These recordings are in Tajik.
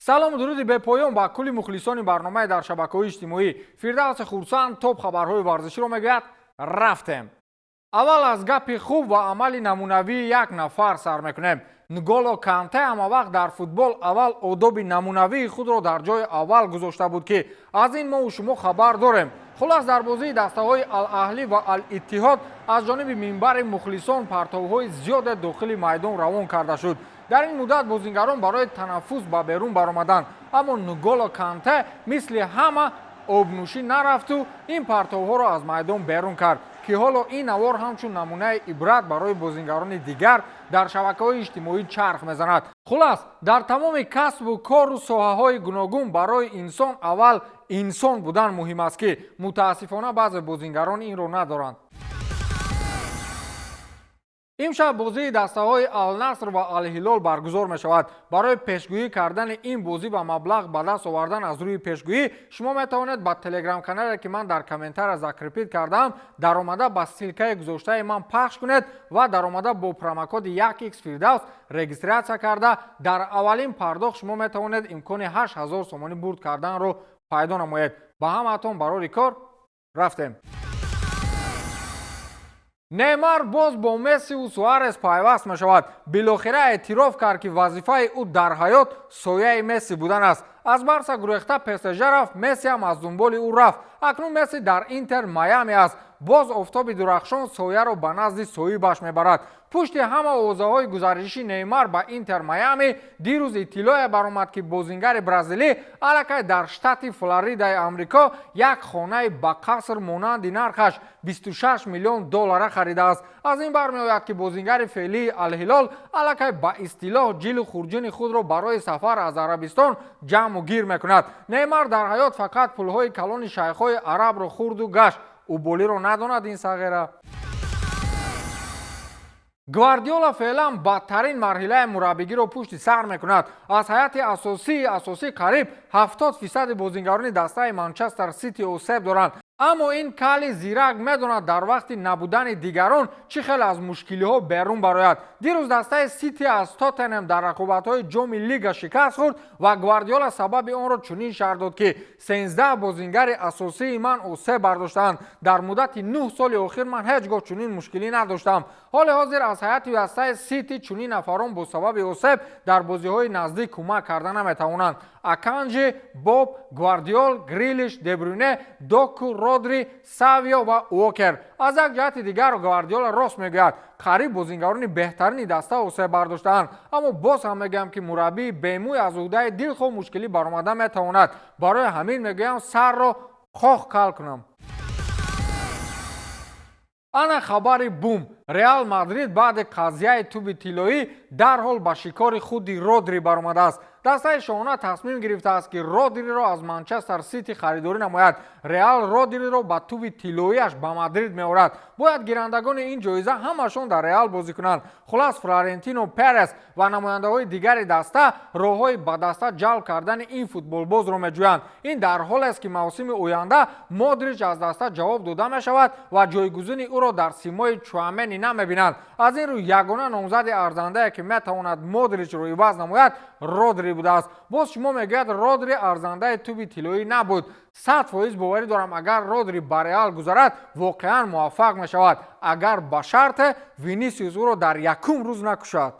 Салому дуруди бепоён ба кулли мухлисони барномаи дар шабакаҳои иҷтимоӣ. Фирдавси Хурсанд топ хабарҳои варзиширо мегӯяд. Рафтем. Аввал аз гапи хуб ва амали намунавии як нафар сар мекунем. Нголо Канте ҳамавақт дар футбол аввал одоби намунавии худро дар ҷои аввал гузошта буд, ки аз ин мову шумо хабар дорем. Хулас, дар бозии дастаҳои Ал-Аҳлӣ ва Ал-Иттиҳод аз ҷониби минбари мухлисон партовҳои зиёде дохили майдон равон карда шуд. Дар ин муддат бозингарон барои танаффус ба берун баромаданд, аммо Нголо Канте мисли ҳама обнӯшӣ нарафту ин партовҳоро аз майдон берун кард, ки ҳоло ин навор ҳамчун намунаи ибрат барои бозингарони дигар дар шабакаҳои иҷтимоӣ чарх мезанад. Хулас, дар тамоми касбу кору соҳаҳои гуногун барои инсон аввал инсон будан муҳим аст, ки мутаассифона баъзе бозингарон инро надоранд. Имшаб бозии дастаҳои Алнаср ва Алҳилол баргузор мешавад. Барои пешгӯӣ кардани ин бозӣ ва маблағ ба даст овардан аз рӯи пешгӯӣ шумо метавонед ба телеграм-канале, ки ман дар комментария закрепить кардаам, даромада ба ссылкаи гузоштаи ман пахш кунед ва даромада бо промокоди 1x Фирдавс регистрация карда, дар аввалин пардохт шумо метавонед имкони 8000 сомонӣ бурд карданро пайдо намоед. Ба ҳамаатон барори кор. Рафтем. Неймар боз бо Мессиву Суарес пайваст мешавад. Билохира эътироф кард, ки вазифаи ӯ дар ҳаёт сояи Месси будан аст. Аз Барса гурехта ПСЖ рафт, Месси ҳам аз дунболи ӯ рафт. Акнун Месси дар Интер Майами аст. Боз офтоби дурахшон сояро ба назди соҳибаш мебарад. Пушти ҳама овозаҳои гузариши Неймар ба Интер Майами дирӯз иттилоъе баромад, ки бозингари бразилӣ аллакай дар штати Флоридаи Амрико як хонаи ба қаср монанди нархаш 26 миллион доллара харидааст. Аз ин бармеояд, ки бозингари феълии Алҳилол аллакай ба истилоҳ ҷилу хурҷини худро барои сафар аз Арабистон ҷамъу гир мекунад. Неймар дар ҳаёт фақат пулҳои калони шайхҳои арабро хурду гашт, уболиро надонад ин сағира. Гвардиола феълан бадтарин марҳилаи мураббигиро пушти сар мекунад. Аз ҳайати асосии қариб 70 фисади бозингарони дастаи Манчестер Сити осеб доранд, аммо ин кали зирак медонад, дар вақти набудани дигарон чӣ хел аз мушкилиҳо берун барояд. Дирӯз дастаи Сити аз Тоттенҳем дар рақобатҳои Ҷоми Лига шикаст хӯрд ва Гвардиола сабаби онро чунин шарҳ дод, ки 13 бозингари асосии ман осеб бардоштаанд. Дар муддати 9 соли охир ман ҳеҷ гоҳ чунин мушкилӣ надоштам. Ҳоли ҳозир аз ҳайати дастаи Сити чунин нафарон бо сабаби осеб дар бозиҳои наздик кӯмак карда наметавонанд: Аканҷи, Боб, Гвардиол, Грилиш, Дебрюне, Доку, Родри, Савио ва Уокер. Аз як ҷиҳати дигар Гвардиола рост мегӯяд, қариб бозингарони беҳтарини даста осеб бардоштаанд, аммо боз ҳам мегӯям, ки мураббии бемӯй аз уҳдаи дилхоҳ мушкилӣ баромада метавонад. Барои ҳамин мегӯям, сарро хоҳ кал кунам. Ана хабари бум: Реал Мадрид баъди қазияи тӯби тиллоӣ дарҳол ба шикори худи Родри баромадааст. Дастаи шоҳона тасмим гирифтааст, ки Родриро аз Манчестер Сити харидорӣ намояд. Реал Родриро ба тӯби тиллоиаш ба Мадрид меорад. Бояд гирандагони ин ҷоиза ҳамашон дар Реал бозӣ кунанд. Хулас, Флорентино Перес ва намояндаҳои дигари даста роҳҳои ба даста ҷалб кардани ин футболбозро меҷӯянд. Ин дар ҳолест, ки мавсими оянда Модрич аз даста ҷавоб дода мешавад ва ҷойгузини ӯро дар симои Чуамени намебинанд. Аз ин рӯ ягона номзади арзандае, ки метавонад Модричро иваз намояд, Родри будааст. Боз шумо мегӯяд, Родри арзандаи тӯби тиллоӣ набуд. 100% боварӣ дорам, агар Родри ба Реал гузарад, воқеан муваффақ мешавад, агар ба шарте Винисиус ӯро дар якум рӯз накушад.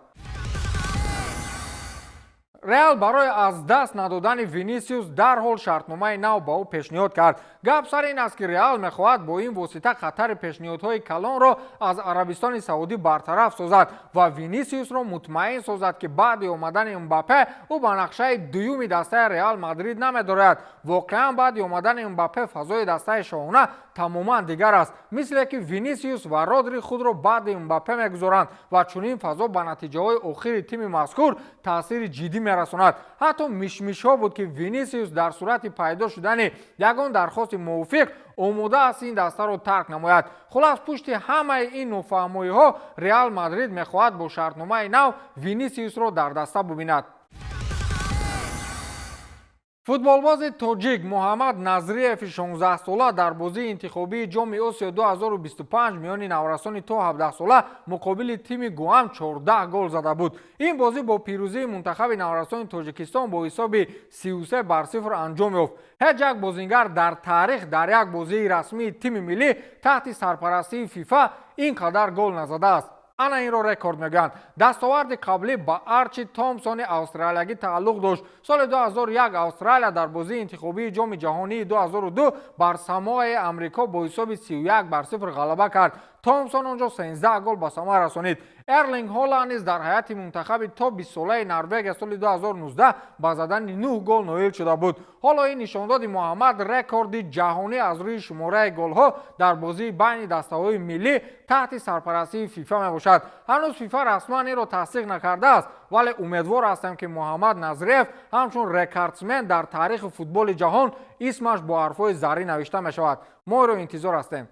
Реал барои аз даст надодани Винисиус дарҳол шартномаи нав ба ӯ пешниҳод кард. Гап сар ин аст, ки Реал мехоҳад бо ин восита хатари пешниҳодҳои калонро аз Арабистони Саудӣ бартараф созад ва Винисиусро мутмаин созад, ки баъди омадани Мбаппе ӯ ба нақшаи дуюми дастаи Реал Мадрид намедорад. Воқеан, баъди омадани Мбаппе фазои дастаи шоҳона тамоман дигар аст, мисле ки Винисиус ва Родри худро баъди Мбаппе мегузоранд ва чунин фазо ба натиҷаҳои охири тими мазкур таъсири ҷиддӣ мерасонад. Ҳатто мишмишҳо буд, ки Винисиус дар сурати пайдо шудани ягон дархости мувофиқ омода аст ин дастаро тарк намояд. Хулас, пушти ҳамаи ин нофаҳмоиҳо Реал Мадрид мехоҳад бо шартномаи нав Винисиусро дар даста бубинад. Футболбози тоҷик Муҳаммад Назриеви 16-сола дар бозии интихобии Ҷоми Осиё 2025 миёни наврасони то 17-сола муқобили тими Гуам 14 гол зада буд. Ин бозӣ бо пирӯзии мунтахаби наврасони Тоҷикистон бо ҳисоби 33-0 анҷом ёфт. Ҳеҷ як бозингар дар таърих дар як бозии расмии тими миллӣ таҳти сарпарастии ФИФА ин қадар гол назадааст. Ана инро рекорд мегӯянд. Дастоварди қаблӣ ба Арчи Томсони австралиягӣ тааллуқ дошт. Соли 2001 Австралия дар бозии интихобии Ҷоми ҷаҳонии 2002 бар Самоаи Амрико бо ҳисоби 31-0 ғалаба кард. Томсон онҷо 13 гол ба самар расонид. Эрлинг Ҳоланд низ дар ҳайати мунтахаби то 20-солаи Норвегия соли 2019 ба задани 9 гол ноил шуда буд. Ҳоло ин нишондоди Муҳаммад рекорди ҷаҳонӣ аз рӯи шумораи голҳо дар бозии байни дастаҳои миллӣ таҳти сарпарастии ФИФА мебошад. Ҳанӯз ФИФА расман инро тасдиқ накардааст, вале умедвор ҳастем, ки Муҳаммад Назриев ҳамчун рекордсмен дар таърихи футболи ҷаҳон исмаш бо ҳарфҳои заррӣ навишта мешавад. Мо инро интизор ҳастем.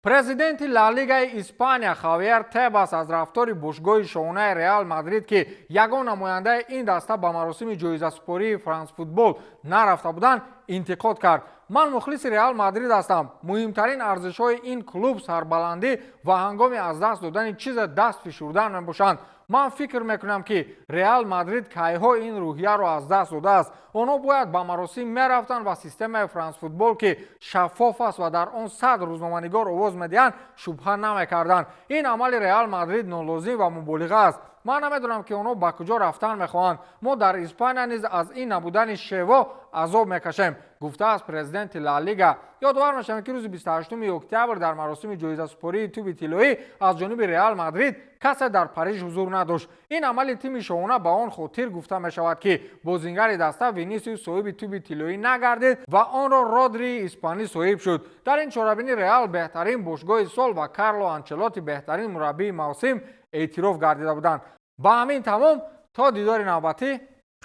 Президенти Ла Лигаи Испания Хавьер Тебас аз рафтори бошгоҳи шоҳонаи Реал Мадрид, ки ягон намояндаи ин даста ба маросими ҷоизасупории Франсфутбол нарафта буданд, интиқод кард. Ман мухлиси Реал Мадрид ҳастам. Муҳимтарин арзишҳои ин клуб сарбаландӣ ва ҳангоми аз даст додани чизе даст фишурдан мебошанд. Ман фикр мекунам, ки Реал Мадрид кайҳо ин рӯҳияро аз даст додааст. Онҳо бояд ба маросим мерафтанд ва системаи Франсфутбол, ки шаффоф аст ва дар он 100 рӯзноманигор овоз медиҳанд, шубҳа намекарданд. Ин амали Реал Мадрид нолозим ва муболиға аст. Ман намедонам, ки онҳо ба куҷо рафтан мехоҳанд. Мо дар Испания низ аз ин набудани шево азоб мекашем, гуфтааст президенти Ла Лига. Ёдовар мешавем, ки рӯзи 28 октябр дар маросими ҷоизасупории тӯби тиллоӣ аз ҷониби Реал Мадрид касе дар Париж ҳузур надошт. Ин амали тими шоҳона ба он хотир гуфта мешавад, ки бозингари даста Винисиус соҳиби тӯби тиллоӣ нагардид ва онро Родрии испанӣ соҳиб шуд. Дар ин чорабинӣ Реал беҳтарин бошгоҳи сол ва Карло Анчелоти беҳтарин мураббии мавсим эътироф гардида буданд. Ба ҳамин тамом, то дидори навбатӣ,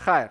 хайр.